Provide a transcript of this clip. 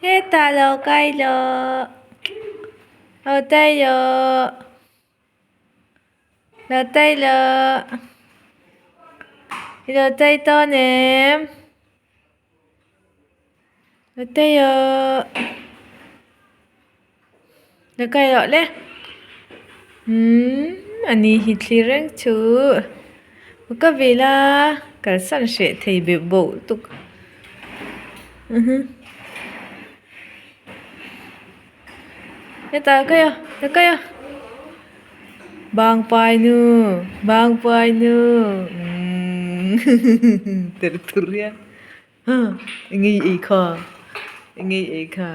Hetah lo kai lawh lo tai lawh lo tai lawh i lo tai dawn em lo tai awh lo kai rawh le umm ani hi thlir reng chu ka vel a kalsan hreh thei beuh bauh lutuk hetah kai a lo kai a bangpai nu bangpai nu umm terh turh hian enge i ei kha enge i ei kha.